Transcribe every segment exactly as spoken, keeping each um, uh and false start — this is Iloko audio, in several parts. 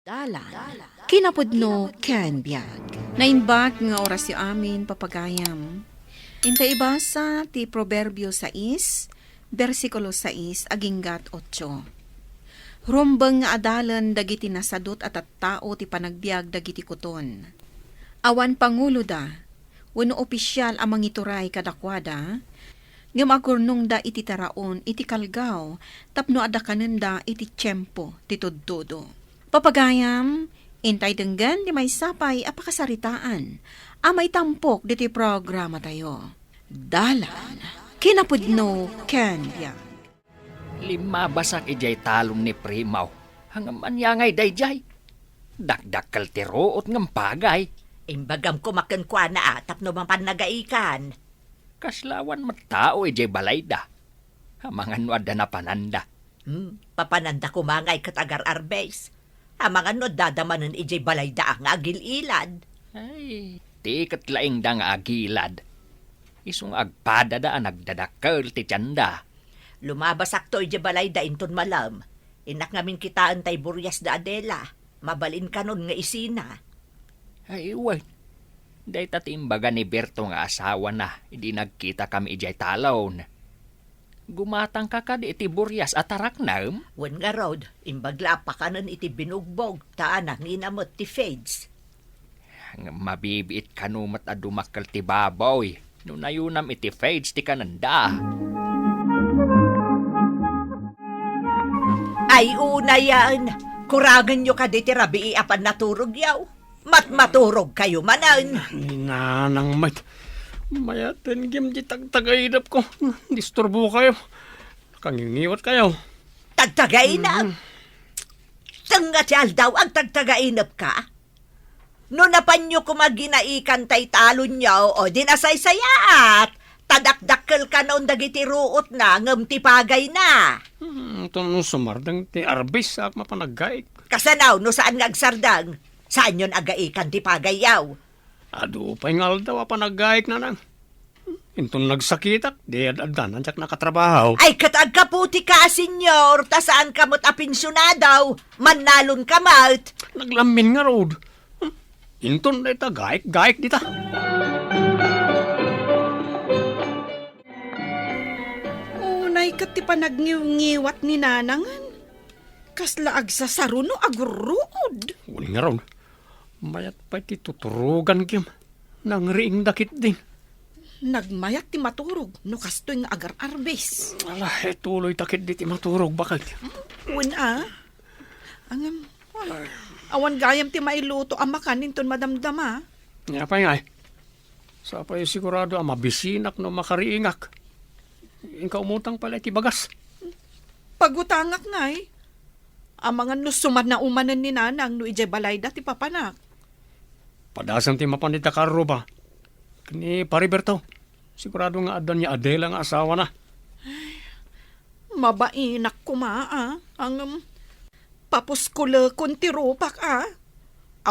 Dalan, kinapudno ken biag. Naimbag nga orasyo amin, papagayam. Inta ibasa ti Proverbio sais, bersikulo sais aginggat otso. Rumbeng nga adalen dagiti nasadut a tattao ti panagbiag dagiti kuton. Awan panguloda wenno opisial a mangituray kadakuada, ngem agurnongda iti taraon iti kalgaw tapno adda kanenda iti tiempo ti tudtudo. Papagayam, intay denggen ti maysa pay a pakasaritaan a maitampok ditoy programatayo. Dalan, kinapudno ken biag. Limmabasak idiay talon ni Primo. Ngem ania ngay daydiay? Dakdakkel ti ruot ngem pagay. Imbagam koma kenkuana a tapno mapan nagaikan. Kasla awan met tao idiay balayda. Amangan no adda napananda. Hmm, papananda koma ngay ket agar-arbes. Amangan no adda manen idiay balayda nga agil-ilad. Ay, ti ket laingda nga agilad. Isu nga agpadada a nagdadakkel ti tianda. Lumabasakto idiay balayda inton malem. Innak ngamin kitaen tay burias da Adela. Mabalin kanon nga isina. Ay, wen. Dayta ti imbaga ni Berto nga asawana idi nagkitakami idiay talon. Gumatangka kadi iti burias a taraknem? Wen ngarud, imbag la a pakanen iti binugbog, ta nangina met ti feeds. Ngem mabibiit kano met a dumakkel ti baboy no nayunam iti feeds ti kanenda. Ay, unayen, kurangenyo kadi ti rabii a pannaturogyo. Matmaturog kayo manen. Ni Nanang met. Mayaten gim di tagtagainep ko. Disturbo kayo. Kangingiwat kayo. Tagtagainep? Mm. Tengnga ti aldaw, agtagtagainep ka? No napanyo koma ginaikan tay talonyo, o di nasaysayaat. Ta dakdakkel kanon dagiti ruotna ngem ti pagayna. Hmm, to no sumardeng ti arbis, saak mapan aggaik. Kasano no saan nga agsardeng? Saanyon agaikan ti pagayyo? Adu pay nga aldaw a panaggaik, Nanang. Inton nagsakitak, di ad-addan a diak nakatrabaho. Ay, ket agkaputi ka, senyor, ta saan ka met a pensionado. Mannalon ka met. Naglammin ngarud. Inton dayta gaik-gaik dita. Unay ket ti panagniwngiwat ni Nanangen. Kasla agsasaro no agurruod. Wen ngarud, mayat pay ti tuturogan, Kim. Nangriingda ketdi. Nagmayat ti maturog no kastoy nga agar-arbis. Ala, eh, tuloy ta ketdi ti maturog, baket. Wen a. Ngem, wen, awan gayam ti mailuto a makan inton madamdama. Apay ngay? Sapay sigurado a mabisinak no makariingak. Inka umutang pay la iti bagas. Pagutangak ngay. Amangan no sumanao manen ni Nanang no idiay balayda ti papanak. Padasem ti mapan ita karruba. Ken ni Pariberto. Sigurado nga adda ni Adela nga asawana. Mabainak koma, a. Ngem, papuskulekon ti rupak, a.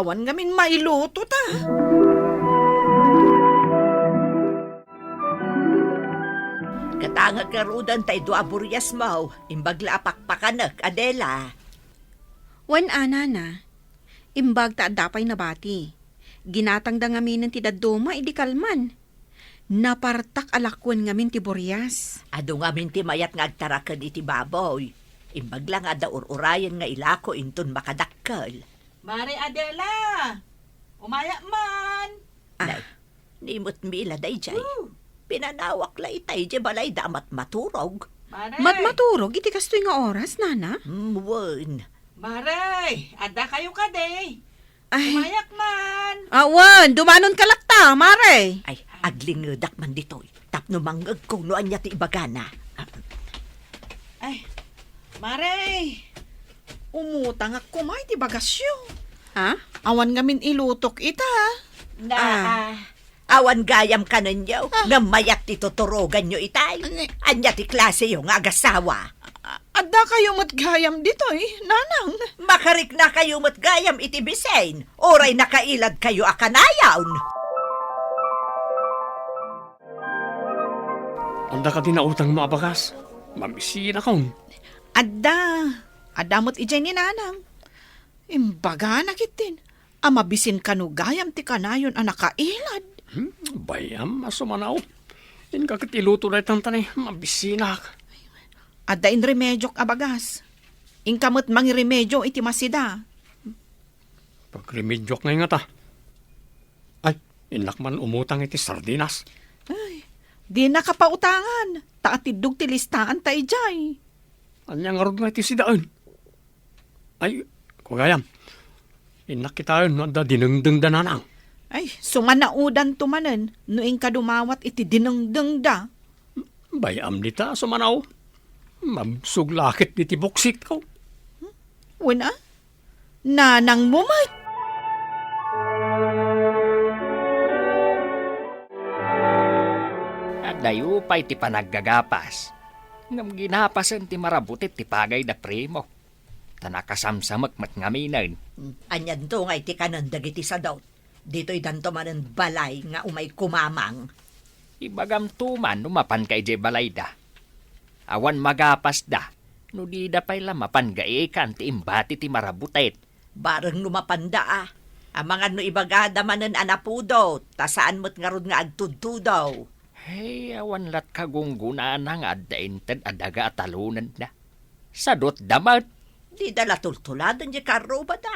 Awan ngamin mailuto ta. Katangak ngaruden tay dua a buriasmo, imbag la a pakpakanek, Adela. Wen a, Nana. Imbag ta adda pay nabati. Ginatangda ngaminen ti dadduma idi kalman. Napartak a lakuen ngamin ti burias. Adu ngamin ti mayat nga agtaraken iti baboy. Imbag la nga adda ur-urayen nga ilako inton makadakkel. Mare Adela! Umayak man! Ah, nay, ni met Mila daydiay. Woo! Pinanawak la itay di balayda a matmaturog. Mare! Matmaturog iti kastoy nga oras, Nana? Mm, wen. Mare, adda kayo kadi? Ay. Umayak man. Awan, dumanon ka latta, mare. Ay, aglingedak man ditoy. Tapno mangngegko no ania ti ibagana. Ay, mare. Umutangak koma iti bagasyo. Ha? Awan ngamin ilutok ita. Na, ah. Ah. Awan gayam kanenyo, ah, nga mayat ti tuturoganyo itay. Ani? Ania ti klaseyo nga agasawa? A-, adda kayo met gayam ditoy, Nanang. Makarikna kayo met gayam iti bisin, uray nakailad kayo a kanayon. Adda kadi nautangmo a bagas? Mamisinakon. Adda. Adda met idiay ni Nanang. Imbagana ketdin a mabisin kano gayam ti kanayon a nakailad. Hmm, bay-am a sumanaw. Inka ket iluto daytan ta ni mabisinak. Adda inremediok a bagas. Inka met mangiremedio iti masida. Pagremedioak ngay ngata. Ay, innak man umutang iti sardinas. Ay, dina kapautangan, ta atiddog ti listaan ta idiay. Ania ngarud nga iti sidaen? Ay, kugayam. Innak kitaen no adda dinengdengda nanang. Ay, sumanaudanto manen no inka dumawat iti dinengdengda. Bay-am dita, sumanao. Mabsog lakit diti buksit ko. Wen a? Nanang mo met. Adayo pay ti panaggagapas. Ngem ginapasen ti marabutit ti pagayda, primo. Ta nakasamsamek met ngaminen. Anianto nga iti kanen dagiti sadot? Ditoy danto manen balay nga umay kumamang. Ibagamto man no mapanka idiay balayda. Awan magapasda no dida pay la mapan gaikan ti imbati ti marabutit. Bareng no mapanda a. Amangan no ibagada manen a napudot, ta saan met ngarud nga agtudtudaw. Hey, awan lat kagunggunana nga adda inted a daga a talonenna. Sadutda met. Dida la tultuladen diay kaarrubada.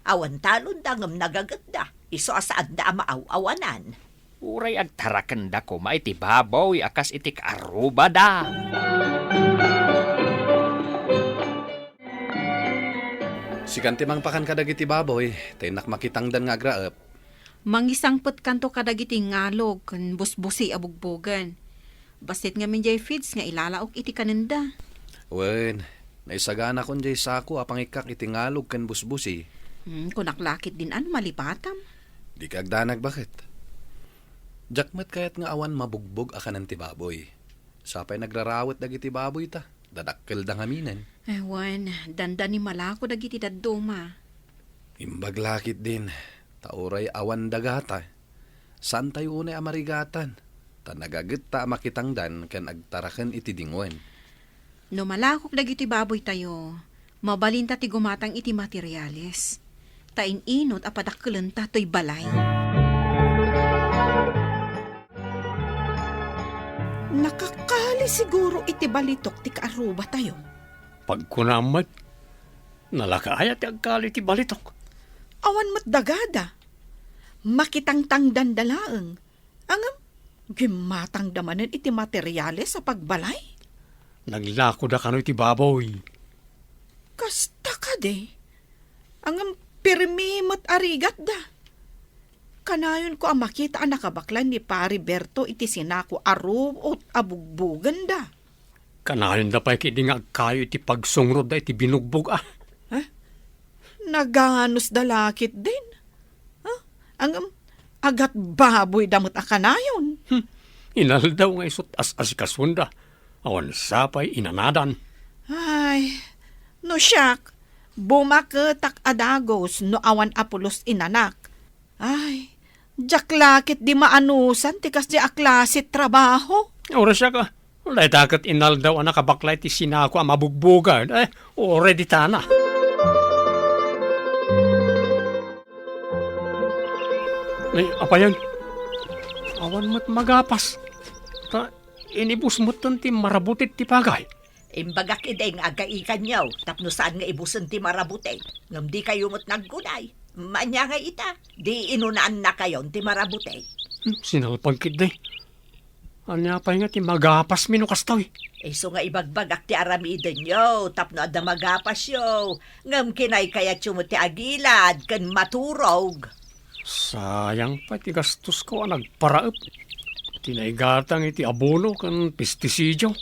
Awan talonda ngem nagagetda. Isu a saanda a maaw-awanan. Uray agtarakenda koma iti baboy a kas iti kaarrubada. Sikan ti mangpakan kadagiti baboy, ta innak makitangdan nga agraep. Mangisangpetkanto kadagiti ngalog ken busbusi a bugbogen. Bassit ngamin diay feeds nga ilalaok iti kanenda. Wen, naisaganakon diay sako a pangikkak iti ngalog ken busbusi. Hmm, kunak la ketdin a no malipatam. Dika agdanag, baket. Diak met kayat nga awan mabugbog a kanen ti baboy. Sapay nagrarawet dagiti baboy ta. Dadakkelda ngaminen. Eh, wen, dandani malako dagiti dadduma. Imbag la ketdin, ta uray awan dagata, saantayo unay a marigatan, ta nagagetta a makitangdan ken agtaraken iti dingwen. No malakok dagiti baboytayo, mabalinta ti gumatang iti materials, ta in-inut a padakkelenta toy balay. Nakakali siguro iti balitok ti kaarrubatayo. Pagkunam met, nalaka aya ti agkali iti balitok? Awan met dagada. Makitangtangdanda laeng. Ngem, gimmatangda manen iti materiales a pagbalay? Naglakoda kano iti baboy. Kasta kadi? Ngem pirmi met a rigatda. Kanayonko a makita a nakabaklay ni Pari Berto iti sinako a ruot a bugbogenda. Kanayonda pay ketdi nga agkayo iti pagsungrotda iti binugbog a. Eh? Naganosda la ketdin? Huh? Ngem, agatbaboyda met a kanayon. Hmm. Inaldaw nga isut' as-asikasonda. Awan sapay inanadan. Ay, no siak, bumaketak a dagus no awan a pulos inanak. Ay, diak la ketdi maanusan ti kasdi a klase trabaho. Uray siak a, dayta ket inaldaw a nakabaklay ti sinako a mabugbogad. Eh, uray ditana. Ay, apayen, awan met magapas. Ta, inibus metten ti marabutit ti pagay. Imbagak idi nga agaikanyo tapno saan nga ibusen ti marabutit, ngem dikayo met naggunay. Ania ngay ita, di inunaannakayon ti marabutit. Hmm, sinalpag ketdi. Ania pay nga ti magapasmi no kastoy? Isu nga ibagbagak ti aramidenyo tapno adda magapasyo, ngem kinaykayatyo met ti agilad ken maturog. Sayang pay ti gastosko a nagparaep. Ti naigatang iti abono ken pestisidio.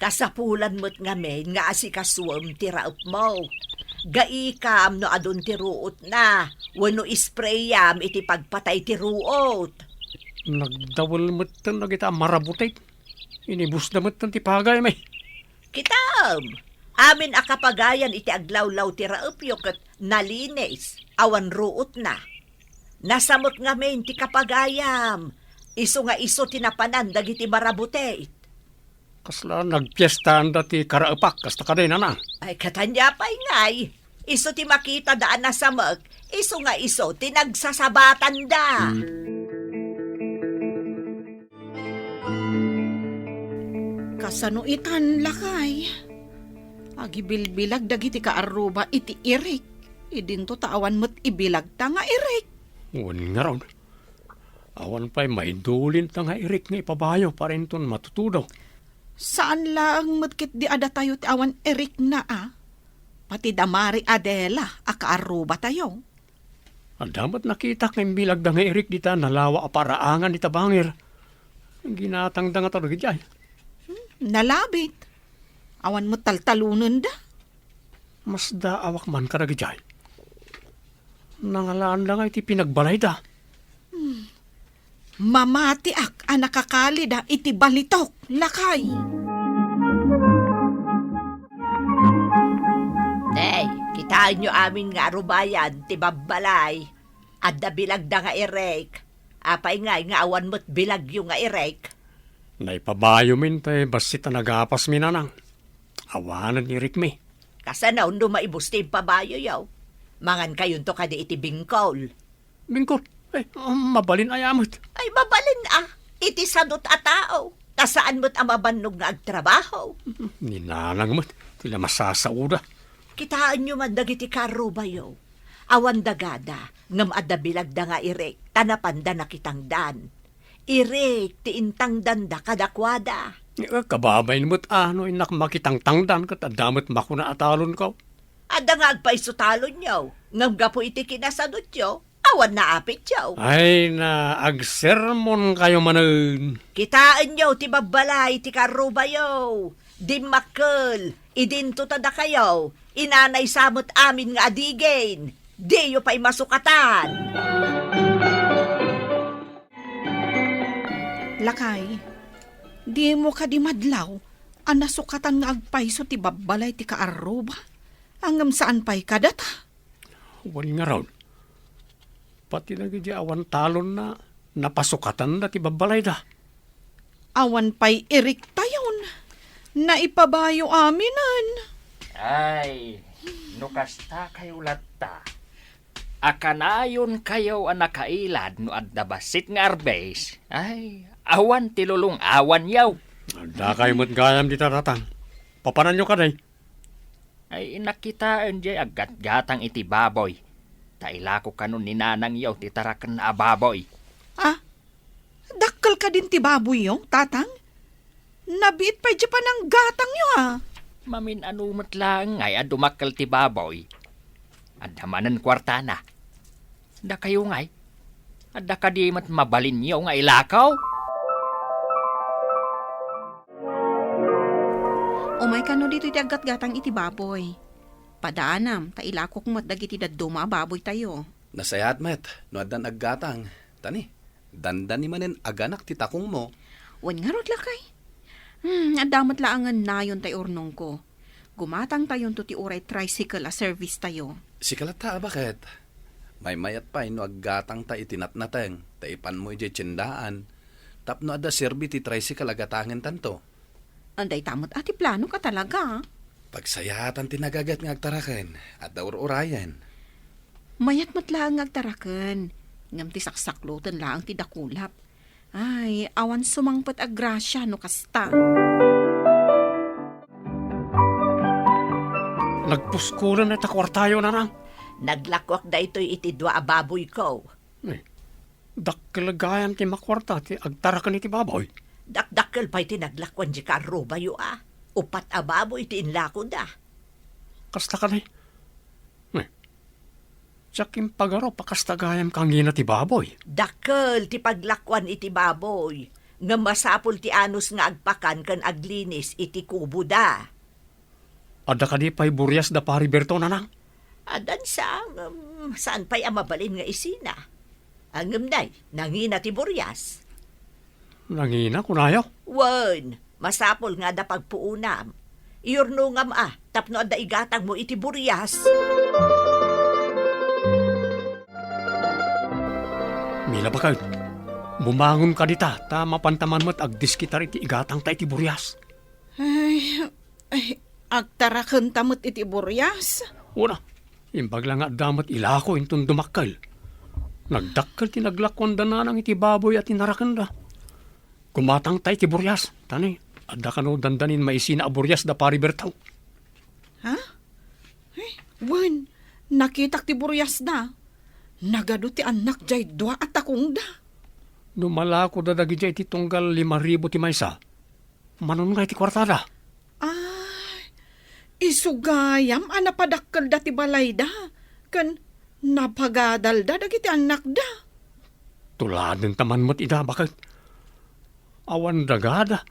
Kasapulan met ngamin nga asikasuem ti raepmo. Gaikam no adun ti ruotna, wenno isprayam iti pagpatay ti ruot. Nagdawel metten dagita a marabutit. Inibusda metten ti pagaymi. Kitam, amin a kapagayan iti aglawlaw ti raepyo ket nalinis, awan ruotna. Nasamot ngamin ti kapagayam, isu nga isu ti napanan dagiti marabutit. Kasla nagpiestaanda ti karaepak, kasta kadi, nana? Ay, ket ania pay ngay? Isu ti makitada a nasamek, isu nga isu ti nagsasabatanda. Kasano itan, lakay? Agibilbilag dagiti kaarruba iti irik. Idinto ta awan met ibilagta nga irik. Wen ngarud, awan pay maidulinta nga irik nga ipabayo para inton matutudo. Saan laeng met ketdi a datayo ti awan irikna a? Pati da Mari Adela a kaarrubatayo. Adda met nakitak nga imbilagda nga irik dita nalawa a paraangan ita bangir. Ginatangda ngata dagiti ay. Hmm, nalabit. Awan met taltalonenda. Masdaawak man kadagiti ay. Nangalaanda nga iti pinagbalayda. Hmm. Mamatiak a nakakalida iti balitok, lakay. Tay, kitaenyo amin nga arubayan ti babbalay. Adda bilagda nga irek. Apay ngay nga awan met bilagyo nga irek? Naipabayomin tay bassit a nagapasmi, nanang. Awanen irikmi. Kasano no maibus ti impabayoyo? Mangankayonto kadi iti bingkol. Bingkol? Ay, um, mabalin aya met. Ay, mabalin a. Iti sadut a tao. Ta saan met a mabannog nga agtrabaho. Ni nanang met, ti la masasaoda. Kitaenyo man dagiti karrubayo. Awan dagada, ngem adda bilagda nga irek, ta napanda nakitangdan. Irek ti intangdanda kadakuada. Eh, kababain met a, no innak makitangtangdan ket adda met makuna a talonko. Adda nga agpayso talonyo, ngem gapu iti kinasadutyo, awan naapityo. Ay na, agsermonkayo manen. Kitaenyo ti babbalay ti karrubayo. Dimmakkel, idinto ta dakayo, inanay sa met amin nga adigin. Diyo pay masukatan. Lakay, dimo kadi madlaw a nasukatan nga agpayso ti babbalay ti kaarruba? Ngem saan pay kadata? Wen ngarud, pati dagiti awan talonna, napasukatanda ti babbalayda. Awan pay iriktayon. Naipabayo aminen. Ay, no kasta kayo latta, a kanayonkayo a nakailad no adda bassit nga arbes, ay, awan ti lulong-awanyo. Addakayo met gayam dita, tatang. Papananyo kadi? Ay, nakitaen jay aggatgatang iti baboy. Ta ilako kano ni nanangyo ti tarakenna a baboy. Ah, dakkel kadin ti baboyyo, tatang? Nabiit pay jay pananggatangyo, a. Mamin-ano met laeng ngay a dumakkel ti baboy. Adda manen kuartana. Dakayo ngay, adda kadi met mabalinyo nga ilakaw? Umay kano ditoy ti aggatgatang iti baboy. Padaanam, ta ilakok met dagiti dadduma a baboytayo. Nasayaat met no addan aggatang, tani, dandani manen aganak ti takongmo. Wen ngarud, lakay. Hmm, adda met laengen nayon tay urnongko. Gumatangtayonto ti uray tricycle a service tayo. Sika latta a baket. Maymayat pay no aggatangta iti natnateng, ta ipanmo idiay tiendaan, tapno adda serbi ti tricycle a gatangentanto. Dayta met a ti planok a talaga. Pagsayaatan ti nagaget nga agtaraken, adda ur-urayen. Mayat met laeng nga agtaraken, ngem ti saksakloten laeng ti dakulap. Ay, awan sumangpet a grasia no kasta. Nagpuskolen ta kuartayo, nanang. Naglakuak daytoy iti dua a baboyko. Eh, dakkel gayam ti makuarta ti agtaraken iti baboy. Dakdakkel pay ti naglakuan di karrubayo a. Upat a baboy ti inlakoda. Kasta kadi? Eh, Diak impagarup a kasta gayam kangina ti baboy. Dakkel ti paglakuan iti baboy, ngem masapul ti anus nga agpakan ken aglinis iti kuboda. Adda kadi pay burias da Pari Berto, nanang? Addan sa, ngem saan pay a mabalin nga isina. Ngem nay, nangina ti burias. Nangina, kunayo? Wen, masapul nga adda pagpuonam. Iyurnongam a, tapno adda igatangmo iti burias. Mila, baket, bumangon ka dita, ta mapanta man met agdiskitar iti igatangta iti burias. Ay, ay, agtarakenta met iti burias? Wen a, Imbag la nga adda met ilako inton dumakkel. Nagdakkel ti naglakuanda nanang iti baboy a tinarakenda. Gumatangta iti burias, tani, adda kano dandanin maisina a burias da Pari Bertaw. Ha? Eh, wen, nakitak ti buriasda. Nagadu ti annak jay dua a takongda. No malakoda dagidiay iti tunggal lima ribu ti maysa, manon nga iti kuartada? Ay, isu gayam a napadakkelda ti balayda, ken napagadalda dagiti annakda. Tuladenta man met ida, baket. Awan dagada,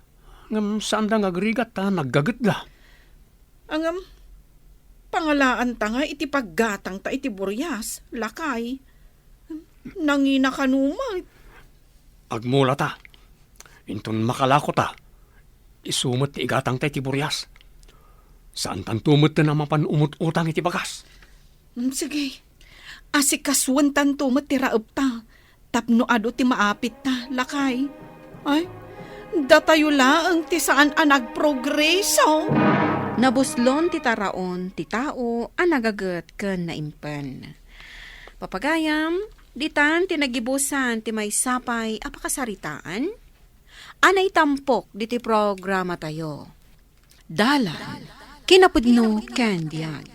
ngem saanda nga agrigat ta naggagetda. Ngem, pangalaanta nga iti paggatangta iti burias, lakay. Nangina kano met. Agmulata. Inton makalakota, isu met ti igatangta iti burias. Saantanto met a mapan umut-utang iti bagas. Mm, sige. Asikasuentanto met ti raepta tapno adu ti maapitta, lakay. Ay, datayo laeng ti saan a nagprogreso. Nabuslon ti taraon ti tao a nagaget ken naimpen. Papagayam, ditan ti nagibusan ti maysa pay a pakasaritaan a naitampok ditoy programatayo. Dalan, kinapudno ken biag.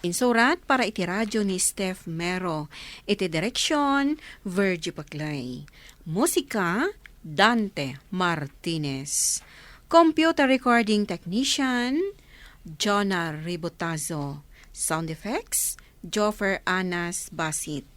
Insurat para iti radio ni Steph Mero, iti direksyon, Virgie Paclay. Musika, Dante Martinez. Computer recording technician, Jonah Ribotazo. Sound effects, Joffer Anas Basit.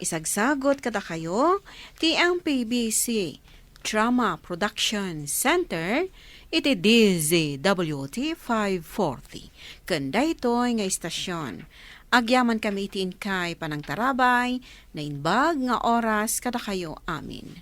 Isagsagut kadakayo ti M P B C Drama Production Center iti D Z W T five forty. Ken daytoy nga istasyon, agyamankami iti inkay panangtarabay, naimbag nga oras kadakayo amin.